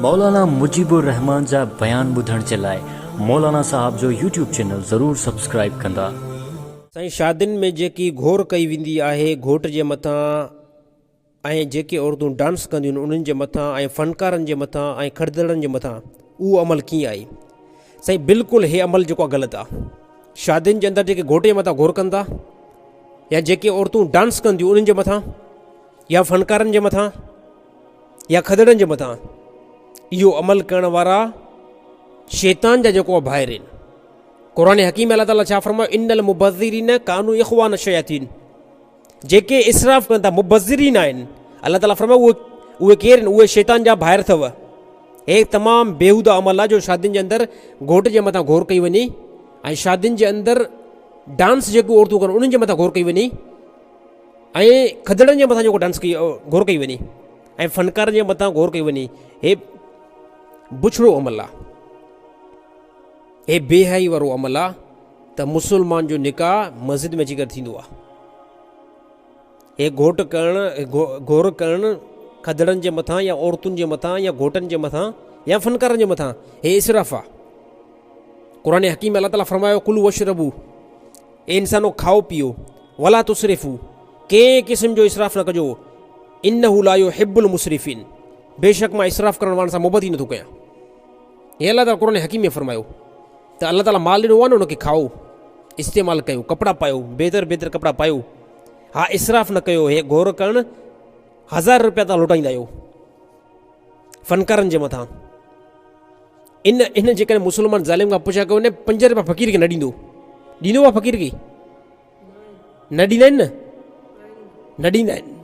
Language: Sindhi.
مولانا مجيب الرحمان جا بيان ٻڌڻ جي لاء مولانا صاحب جو يوٽيوب چينل ضرور سبسڪرائيب ڪندا. سائين شادين ۾ جيڪي گهور ڪئي ويندي آهي گهوٽ جي مٿان ۽ جيڪي عورتون ڊانس ڪنديون آهن انهن جي مٿان ۽ فنڪارن جي مٿان ۽ کڙدڙن جي مٿان اهو عمل ڪيئن آهي سائين بلڪل هي عمل جيڪو آهي غلط آهي شادين جي اندر جيڪي گهوٽ جي مٿان گهور ڪن ٿا يا جيڪي عورتون ڊانس ڪنديون انهن جي مٿان يا فنڪارن جي مٿان يا کدڙن جي مٿان اهو عمل ڪرڻ وارا شيطان جا جيڪو ڀائر آهن. قرآن حڪيم الله تعالی ڇا فرمايو ان المبذرين ڪانوا اخوان الشياطين جيڪي اسراف ڪن ٿا مبذرين آهن الله تعالی فرمايو اهي اهي ڪير آهن اهي شيطان جا ڀائر اٿو. هي تمام بيهوده عمل آهي جو شادين جي اندر گهوٽ جي مٿان گهور ڪئي وڃي ۽ شادين جي اندر ڊانس جيڪو عورتون ڪن انهن جي مٿان گهور ڪئي وڃي ۽ کدڙن جي مٿان جيڪو ڊانس ڪئي گهور ڪئي وڃي ۽ فنڪارن جي مٿان غور ڪئي وڃي هي بڇڙو عمل آ هي بي حيائي وارو عمل آ ته مسلمان جو نڪاح مسجد ۾ اچي ڪري ٿيندو آ هي گهوٽ ڪرڻ گهور ڪرڻ کدڙن جي مٿان يا عورتن جي مٿان يا گهوٽن جي مٿان يا فنڪارن جي مٿان هي اسراف آ قرآن حڪيم الله تعالي فرمايو ڪلو وشربو اي انسانو کائو پيئو ولا تسرفو ڪنهن قسم جو اسراف نه ڪجو انه لا يحب المسرفين بيشڪ مان اسراف ڪرڻ وارن سان محبت ئي نٿو ڪيان. هي الله تعالي قرآن حڪيم ۾ فرمايو ته الله تعالي مال ڏنو آهي نه ان کي کائو استعمال ڪيو ڪپڙا پايو بهتر بهتر ڪپڙا پايو ها اسراف نه ڪيو هي گهور ڪرڻ هزار روپيا تان لوٽائيندا آهيو فنڪارن جي مٿان ان ان جيڪڏهن مسلمان ظالم کان پڇا ڪيو نه 5 روپيا فقير کي نه ڏيندو ڏيندو آ فقير کي نه ڏيندا آهن نه نه ڏيندا آهن.